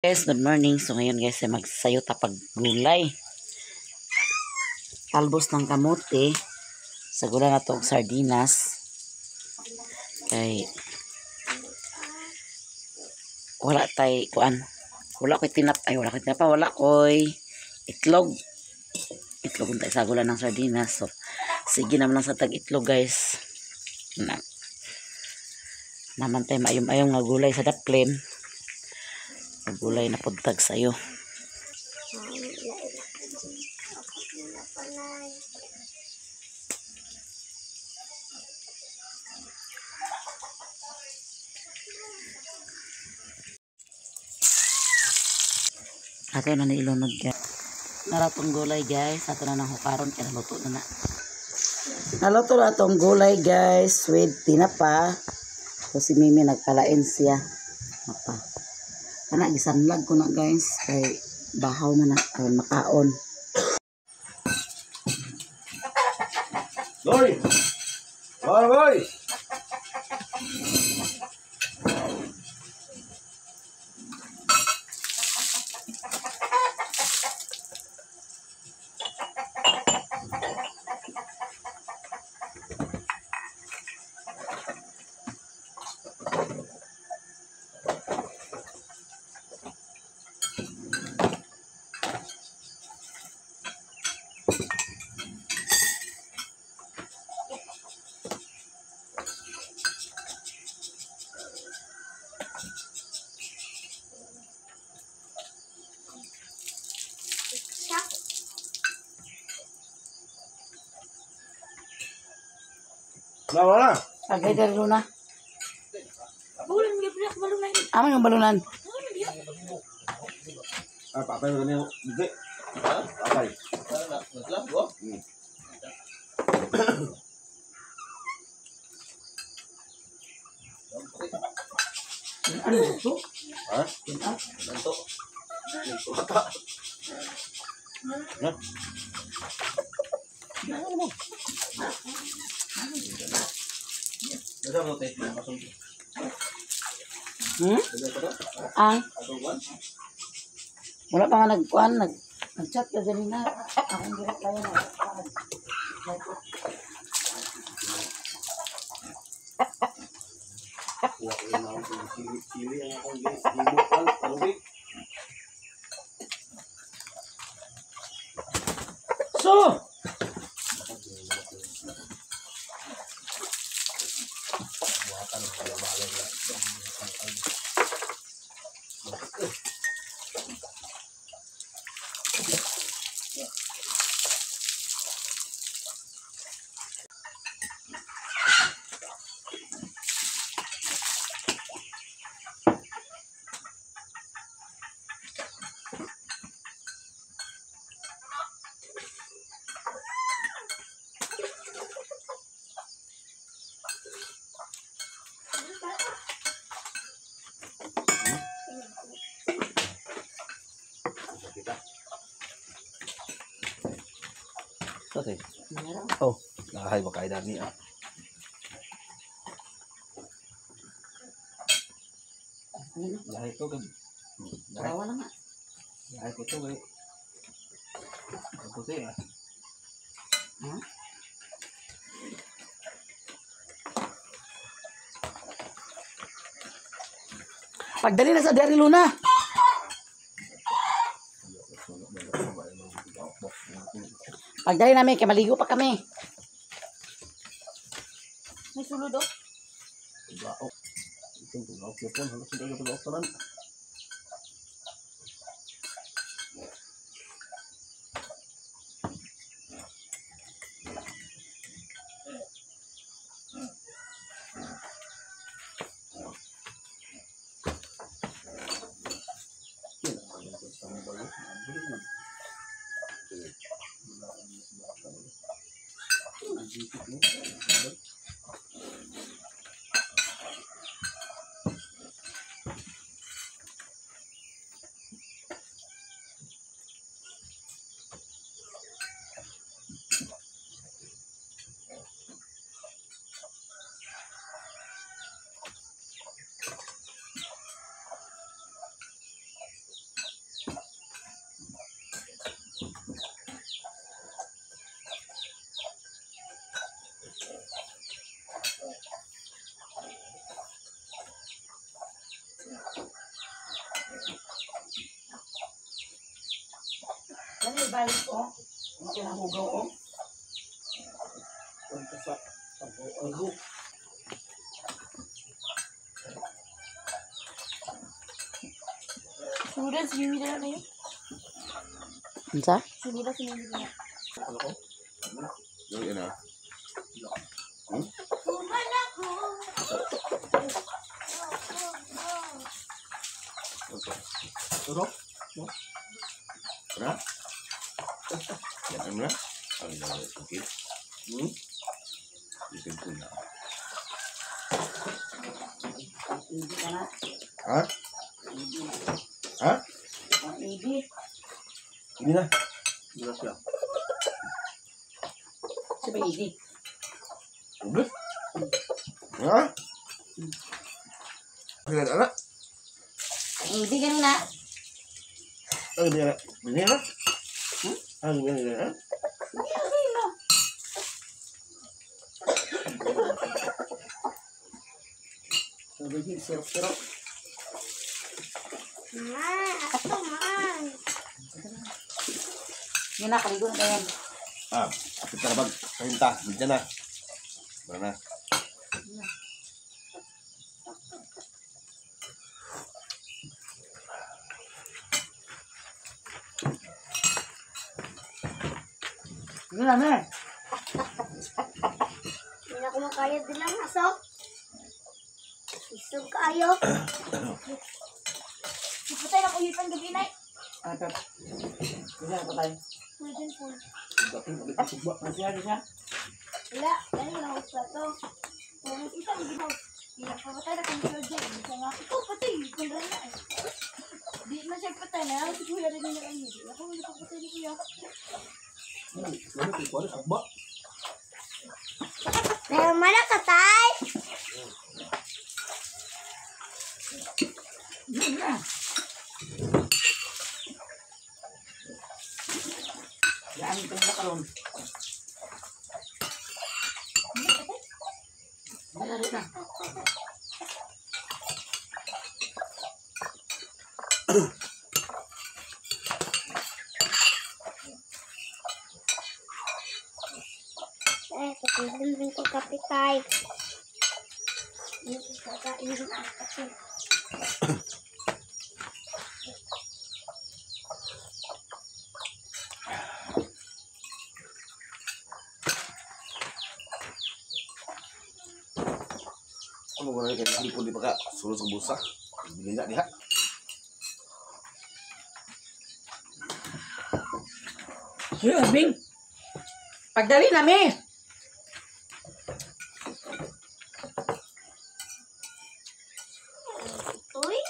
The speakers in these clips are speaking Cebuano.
Guys, good morning. So ngayon, guys, ay magsayo ta pag gulay. Talbos ng kamote. Sa gulay na to og sardinas. Kay wala tay kuan. Wala koy tinap ay wala koy tinapa, wala koy itlog. Itlog unta sa gulay ng sardinas. So sige naman lang sa tag itlog, guys. Na naman tay maayom-ayom nga gulay sa daplin. Gulay na pudtag sayo. Ato na ni ilunod, guys. Naratong gulay, guys. Ato na nang hukaron kay naluto na na. Naluto na atong gulay, guys, with tinapa. So si Mimi nagpalain siya. Apa. Kana gisanlag ko na, guys, kay bahaw man na aron makaon. Doy! Boy, boy! Na, wala. Agay dari Luna. Balunan, gabriak, balunan. Aman yung balunan. Ah, patay mo niyo. Hindi. Patay. Ano ito? Ha? Na? Hmm? Ang? Wala pa nga nagkuan, nag-chat ka ganina. Akong gireplyan na. Kuha ko na akong chili ang akong gibukan, tubig. So, Okay. Oh, nahay ba kay dani ah. Lahi to gab. Lahi, Wala nga. lahi ko to kay. Puti ah. Ha? Pagdali na sa Dari Luna. Pagdali namin, kay maligo pa kami. May sulod oh. Tugaok. Itong tugaok yapon, halos hindi ka tugaok tanan. Ano balik ko? Ang kinahugaw oh. Sunod si Yumi na yun. Unsa? Sunod si Yumi na. Yung ina. Turo? Na? Yan ano na? Ang dami. Okay. Isin ko na. Hindi ka na. Ha? Ha? Ang ibi. Hindi na. Hindi na siya. Sa ba ibi? Ubus? Ha? Okay na, anak. Ang ibi kanina. Ang hindi na. Hindi na. Ang hindi na. Sabi niya, sirap-sirap. Ma, ato man. Yun na, kaligo na tayo. Ah, apit na bag. Kahinta. Bigyan na. Bara na. Yun na, mer. Hindi na kumakaya din lang aso. Isog kaayo. Ipatay na kuhipan gabi na. Ah, pep. Yun na, patay. Pwede po. Dating ulit ang sugba. Masya, siya. Wala, dali na ako sa to. Kung isa, hindi na. Hindi papatay na kami sa dyan. Isa nga, ikaw patay. Kung na eh. Di man siya patay na. Si kuya rin nila ang hindi. Ako wala papatay ni kuya. Ano, kukuha na sugba. Pero malakatay! Yun na. Yan, ito na karon. Wala rin na. Eh, kapilin rin ko kapitay. Hindi ko kakain ang kape. Ano ba na kayo? Hindi di pa ka. Sulod sa busa. Bigay na diha. Yun, Bing. Pagdali na, mi. Uy!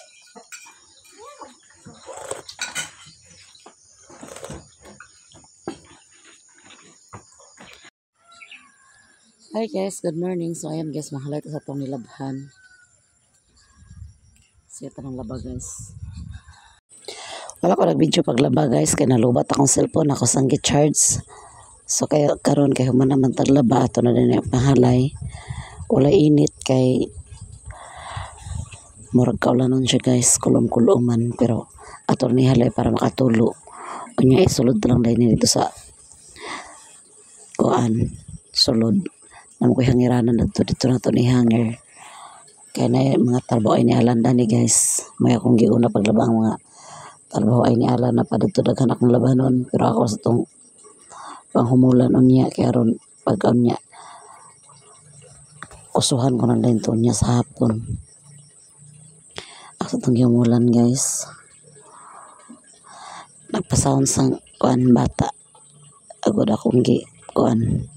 Hi guys, good morning. So ayan guys, mahalay sa atong nilabhan. Siya tanong laba guys. Wala ko nag-video paglaba guys, kay nalubat akong cellphone, ako sang gi-charge. So kaya karon kay human naman taglaba ato na din ang pangalay. Wala init kay murag kaulanon siya guys, kulom-kuloman pero ato ni halay para makatulo. Unya isulod lang dahil dito sa kuan sulod. Namo ko'y hangiranan dito dito na to ni hanger. Kaya na mga trabaho ay ni Alan dani guys. May akong giuna paglaba ang mga trabaho ay ni Alan na pa dito daghan akong labanon pero ako sa tong panghumulan unya kay aron pag unya kusuhan ko na din to unya sa hapon. Ako sa tong gihumulan guys. Nagpasound sang kuan bata. Agod akong gi kuan.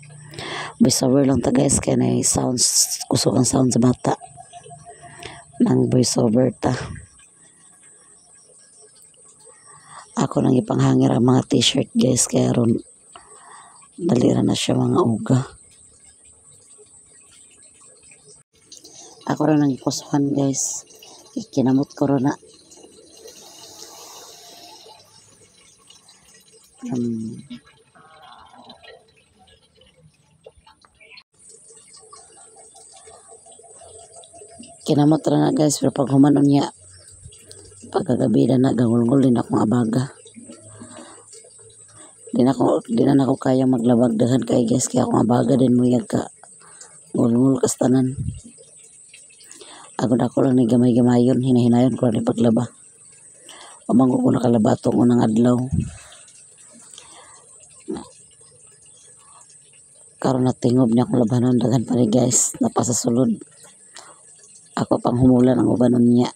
Voice over lang ta guys kay na sounds kusog ang sound sa bata. Nang voice over ta. Ako nang ipanghangir ang mga t-shirt guys kay aron dali ra na siya mga uga. Ako ra nang ikusuhan guys. Ikinamot ko ra na. Kinamot ra na guys pero pag human unya pag Pagkagabi na nagangulngul din akong abaga. Di na nako kaya maglabag daghan kay guys, kaya akong abaga din mo ka ngulngul kastanan. Agod ako lang ni gamay-gamayon, hinahinayon ko lang ni paglaba. Pamangko ko nakalaba itong unang adlaw. Karon natingob niya akong labanon, daghan pa ni guys, napasa sulod. Ako pang humulan ang ubanon niya.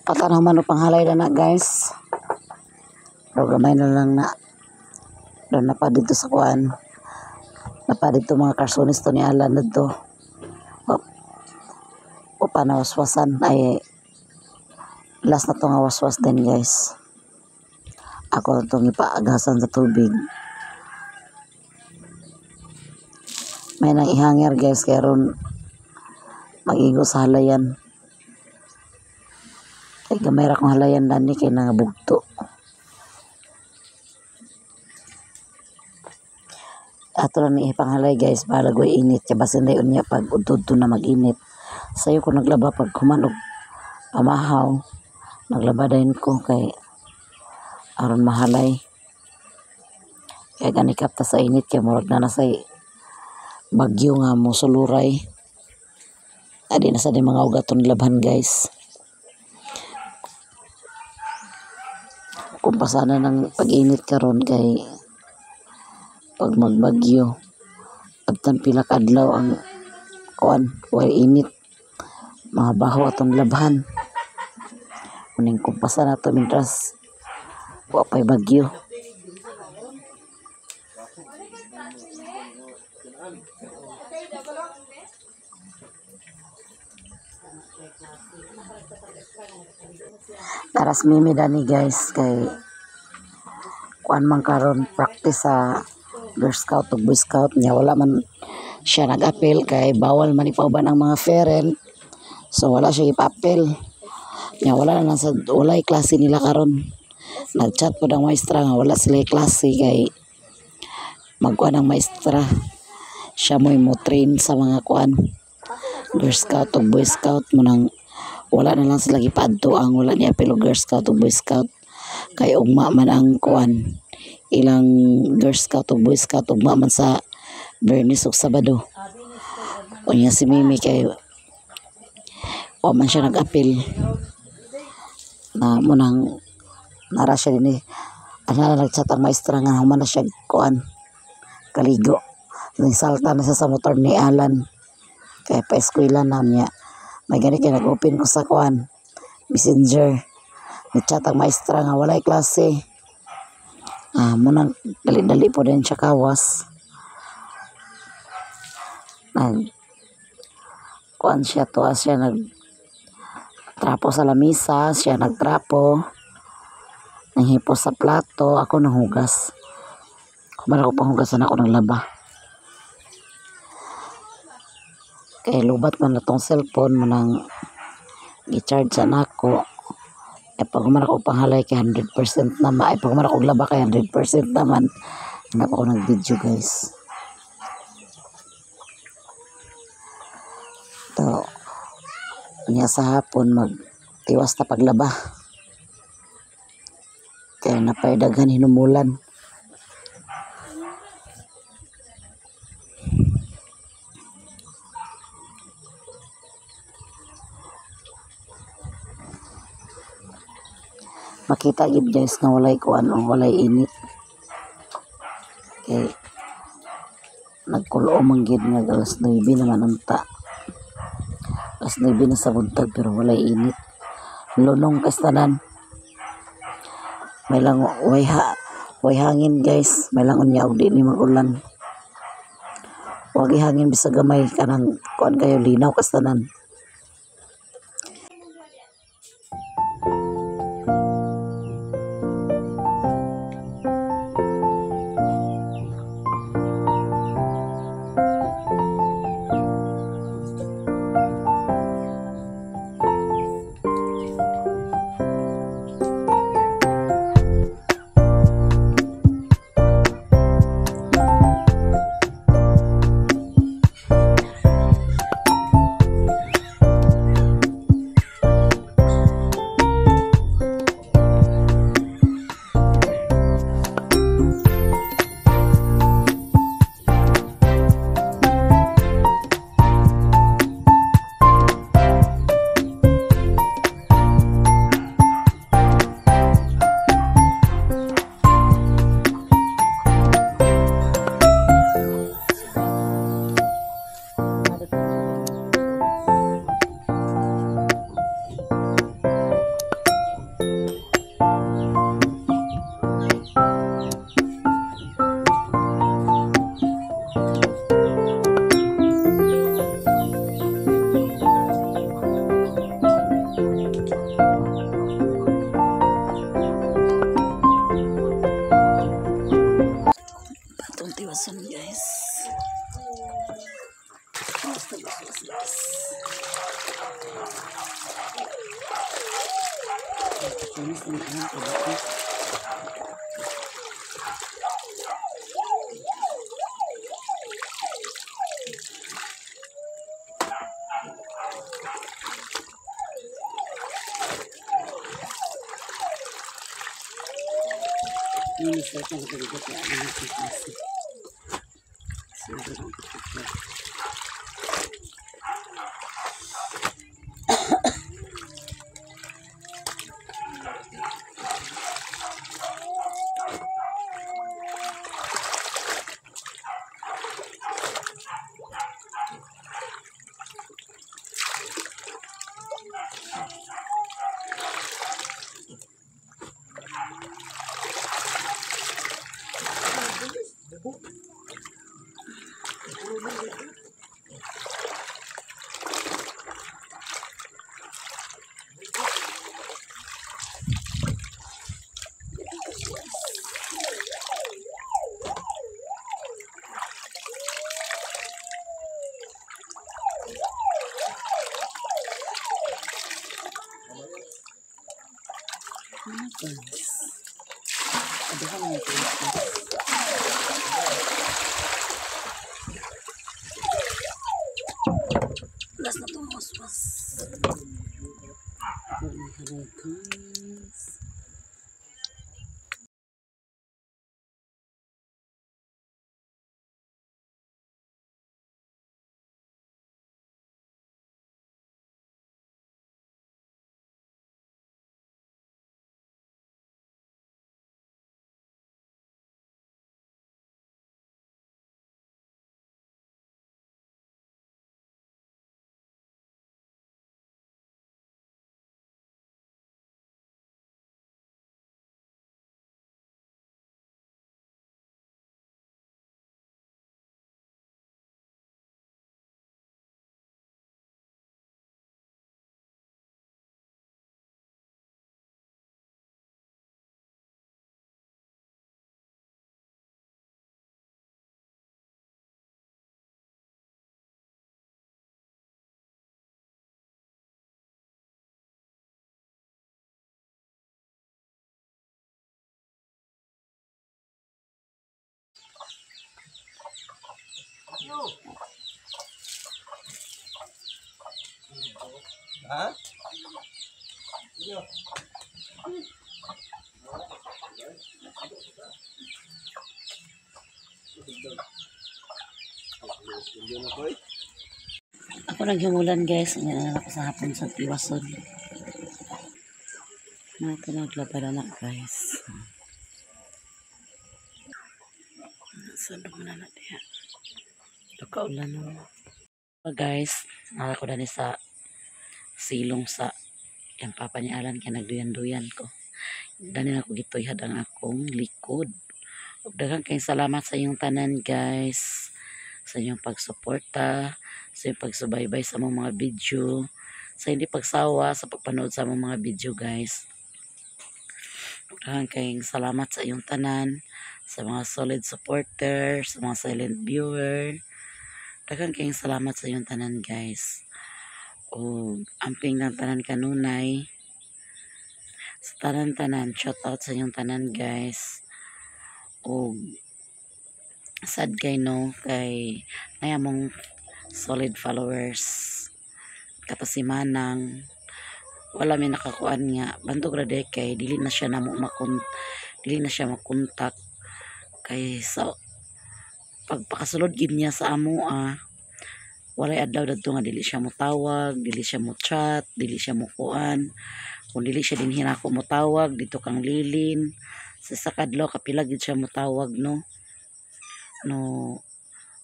Patanaw man o panghalay na guys. Pero gamay na lang na. Doon na pa dito sa kuan. Na pa dito mga karsonis to ni Alan dito. O pa na waswasan. Ay last na to nga waswas din guys. Ako itong ipaagasan sa tubig. May nang ihanger guys. Kaya ron mag-igo sa halayan. Kay gamay ra kong halayan dani kay nangabugto. Ato lang ni ipanghalay guys, balag way init kay basin day unya pag udto na mag-init. Sayo ko naglaba pag human og pamahaw, naglaba dayon ko kay aron mahalay. Kay ganikap ta sa init kay murag na nasay bagyo nga mosuluray. Adi na sa di mga ugaton labhan guys. Kung pasana ng pag-init karon kay pag magbagyo abtan pila ka adlaw ang kuan way init, mga baho atong labhan. Uning kumpasan nato mintras wa pay bagyo. Taras mimi dani guys kay kuan man karon practice sa Girl Scout ug Boy Scout niya. Wala man siya nag-appeal kay bawal man ipauban ang mga parent, so wala siya ipa-appeal niya. Wala na sa walay klase nila karon. Nag-chat pod ang maestra nga wala sila klase kay magkuan ang maestra, siya mo'y mo train sa mga kuan Girl Scout ug Boy Scout mo nang wala na lang sila gipadto ang wala ni appeal og Girl Scout ug Boy Scout kay ugma man ang kuan Ilang Girl Scout ug Boy Scout ugma man sa Biyernes ug Sabado. Unya si Mimi kay wa man siya nag-apil na mo nang nara siya din eh. Ana na nagchat ang maestra nga human na siya kuan kaligo. Nagsalta na siya sa motor ni Alan. Kaya pa eskwela na niya. May gani kay nag-open ko sa kuan Messenger. Nagchat ang maestra nga walay klase. Mo nang dali-dali po din siya kawas. Nag kuan siya tuwa siya nag trapo sa lamisa, siya nagtrapo. Nanghipo sa plato, ako nanghugas. Kuman ako panghugasan ako ng laba. Kay lubat man na tong cellphone mo nang gi-charge sa nako. Ay pag human ako panghalay kay 100% naman. Ay pag human ako laba kay 100% naman. Hanap ako ng video guys. To niya sa hapon magtiwas na paglaba. Kaya napay daghan hinumulan. Makita gid guys nga walay kuan o walay init. Kay nagkulo man gid nga alas 9 naman unta. Alas 9 na sa buntag pero walay init. Lunong kastanan. May lang way ha, way hangin guys, may lang unya og di ni magulan. Wag hangin bisag gamay kanang kuan kayo linaw kastanan. Atong tiwason guys. Basta guys guys. Tunis na ang pagkain. Ini saya kan lebih dekat ya, ini kasih. Siguro ang pagkain. Guys. Aduhan na ito. Last na itong waswas. Guys. Ha? Ako naghimulan, guys. Nga ako sa hapon sa tiwason. Mga naglaba na na, guys. Sa na na diya. Kaulan no. Guys, nara ko dani sa silong sa yung papa ni Alan kaya nagduyan-duyan ko. Dani na ko gituyhad ang akong likod. Ug daghang kayong salamat sa inyong tanan, guys. Sa inyong pagsuporta, sa inyong pagsubaybay sa among mga video, sa hindi pagsawa sa pagpanood sa among mga video, guys. Ug daghang kayong salamat sa inyong tanan, sa mga solid supporter, sa mga silent viewer. Daghang kayong salamat sa inyong tanan, guys. O amping ng tanan kanunay. Sa tanan-tanan, shout out sa inyong tanan, guys. O sad kay no kay naya mong solid followers kato si Manang, wala mi nakakuan nga bantog ra day kay dili na siya namo makon, dili na siya makontak kay sa pagpakasulod gid niya sa amo ah, walay adlaw dadto nga dili siya motawag, dili siya mo chat, dili siya mo kuan. Kung dili siya dinhi nako motawag dito kang Lilin sa isa ka adlaw kapila gid siya motawag, no? No,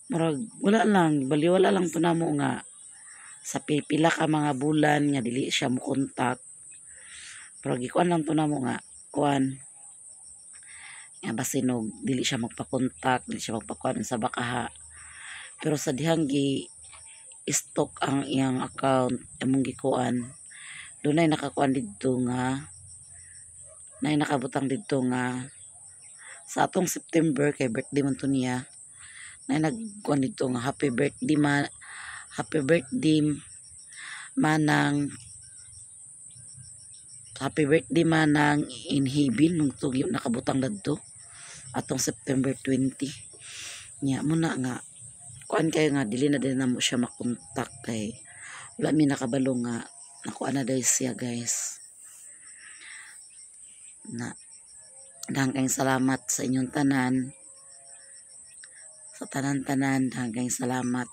murag wala lang, baliwala lang to namo nga sa pipila ka mga bulan nga dili siya mo kontak. Pero gikuan lang to namo nga kuan nga basin og dili siya magpakontak, dili siya magpakuan sa bakaha. Pero sa dihang gi stock ang iyang account among gikuan, dunay nakakuan didto nga nay nakabutang didto nga sa atong September kay birthday man to niya, nay nagkuan didto nga happy birthday ma, happy birthday Manang, happy birthday Manang in heaven nung tugi nakabutang dadto atong September 20 nya muna nga kuan kayo nga dili na din namo siya makontak kay wala mi nakabalo nga nakuan na dahil siya, guys. Na dahang kayong salamat sa inyong tanan, sa tanan-tanan, dahang kayong salamat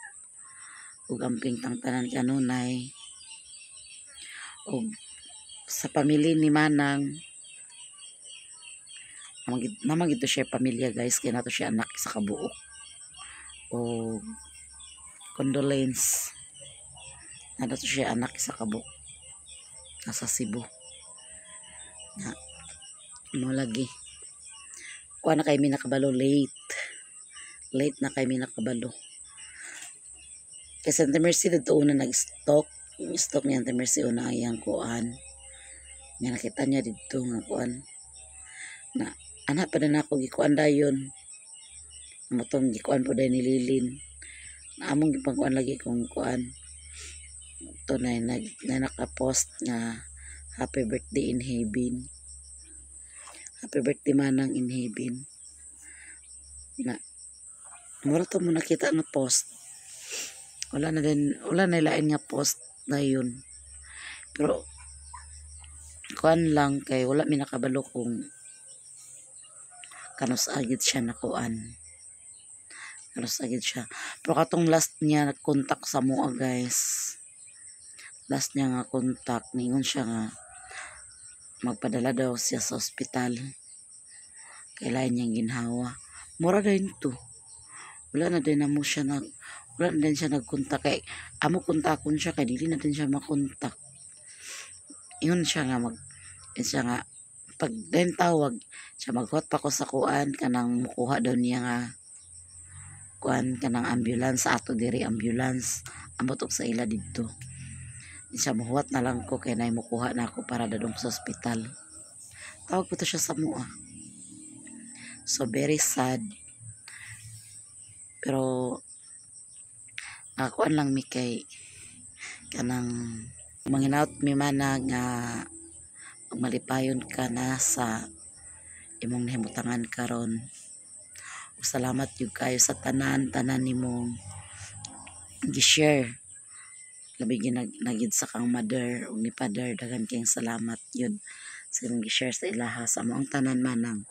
ug amping tang tanan kanunay ug sa pamilya ni Manang. Namang ito siya pamilya, guys, kaya nato siya anak sa kabuok o condolence na to siya anak sa kabuok nasa Cebu na mo lagi kuha na kay mi nakabalo late, late na kay mi nakabalo kay Santa Mercy dito una nag-stock, stock ni Santa Mercy una ang kuan nga nakita niya dito nga kuan na anak pa na ako gikuan dayon motong gikuan po dayon ni Lilin na among gipangkuan lagi kung kuan to na, nag, na naka-post nga happy birthday in heaven, happy birthday Manang in heaven na mura to mo nakita nga post. Wala na din, wala na ilain nga post na yun, pero kuan lang kay wala mi nakabalo kung kanus agid siya nakuan, kanus agid siya. Pero katong last niya nag-contact sa mua, guys, last niya nga contact, ningon siya nga magpadala daw siya sa ospital kay lain niyang ginhawa. Mura din to, wala na din na mo siya nag, wala na din siya nagkontak kay amo kontakon siya kay dili na din siya makontak. Ingon siya nga mag, ingon siya nga pag din tawag siya maghuwat pa ko sa kuan kanang mukuha daw niya nga kuan kanang ambulance sa ato diri, ambulance ambot og sa ila didto. Di siya muhuwat na lang ko kay nay mukuha na ako para dadong sa ospital. Tawag po to siya sa mua. So very sad, pero nakakuan lang mi kay kanang manginaot mi mana nga magmalipayon ka na sa imong nahimutangan karon. Ug salamat jud kayo sa tanan tanan nimong Gi-share labi gyud nagyud sa kang mother ug ni father. Daghan kayong salamat yun sa inyong gi-share sa ilaha, sa among tanan manang.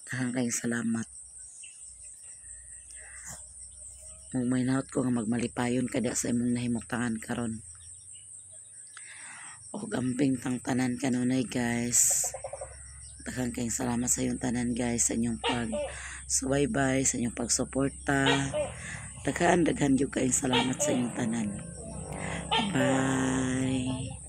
Daghan kayong salamat. Ug may nahot ko nga magmalipayon kada sa imong nahimutangan karon. Ug amping tang tanan kanunay, guys. Daghan kayong salamat sa inyong tanan, guys, sa inyong pag subaybay, sa inyong pagsuporta. Daghan daghan gyud kayong salamat sa inyong tanan. Bye.